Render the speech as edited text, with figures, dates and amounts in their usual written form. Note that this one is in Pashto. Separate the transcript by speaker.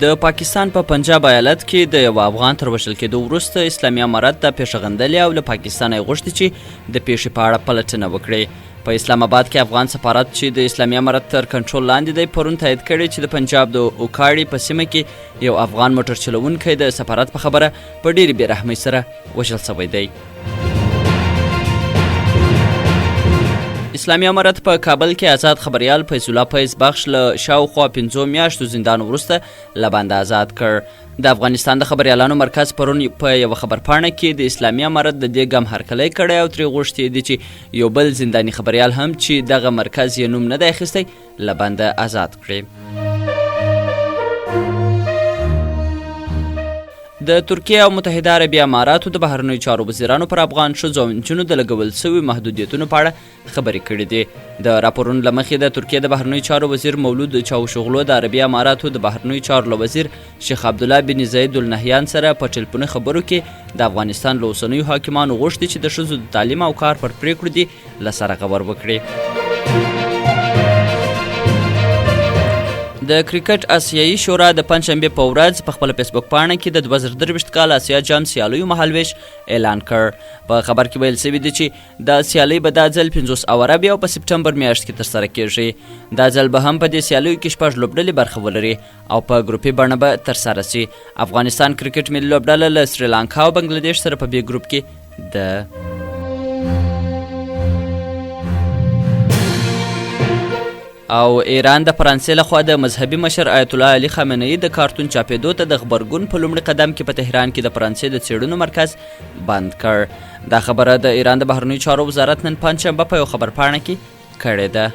Speaker 1: د پاکستان په پنجاب ایالت کې د یوه افغان تر وژل کېدو وروسته اسلامي امارت دا پېښه غندلې او له پاکستانه یې غوښتي چې د پېښې په اړه پلټنه وکړي. په اسلام اباد کې افغان سفارت چې د اسلامي امارت تر کنټرول لاندې دی پرون تایید کړې چې د پنجاب د اوکاړي په سیمه کې یو افغان موټر چلوونکی د سفارت په خبره په ډېرې بېرحمۍ سره وژل شوی دی. اسلامي امارت په کابل کې آزاد خبریال فیض الله فیض بخش له شاوخوا 5 میاشتو زندان وروسته له بنده آزاد کړ. د افغانستان د خبریالانو مرکز پرون په یوه خبرپاڼه کې د اسلامي امارت د دې ګام هرکلی کړی او ترې غوښتي دي چې یو بل زنداني خبریال هم چې دغه مرکز یې نوم نه دی اخیستی له بنده آزاد کړي. د ترکیې او متحده عربي اماراتو د بهرنیو چارو وزیرانو پر افغان ښځو او نجونو د لګول شویو محدودیتونو په اړه خبرې کړې دي. د راپورونو له مخې د ترکیې د بهرنیو چارو وزیر مولود چاوشوغلو د عربي اماراتو د بهرنیو چارو له وزیر شیخ عبدالله بن زید النهیان سره په ټلیفوني خبرو کې د افغانستان له اوسنیو حاکمانو غوښتي چې د ښځو د تعلیم او کار پر پرېکړو دې له سره غور وکړي. د کرکټ اسیایي شورا د پنجشنبې په ورځ په خپله فیسبوک پاڼه کې د 2023 کال اسیا جام سیالیو مهالوېش اعلان کړ. په خبر کې ویل شوي دي چې دا سیالۍ به دا ځل 50 اوره وي او په سپټمبر میاشت کې ترسره کیږي. دا ځل به هم په دې سیالیو کې شپږ لوبډلې برخه ولري او په ګروپي بڼه به ترسره شي. افغانستان کرکټ ملي لوبډله له سریلانکا او بنګلادیش سره په بي ګروپ کې ده. او ایران د فرانسې لخوا د مذهبي مشر آیت الله علي خامنه ای د کارتون چاپېدو ته د غبرګون په لومړي قدم کې په تهران کې د فرانسې د څېړنو مرکز بند کړ. دا خبره د ایران د بهرنیو چارو وزارت نن پنجشنبه په یو خبرپاڼه کې کړې ده.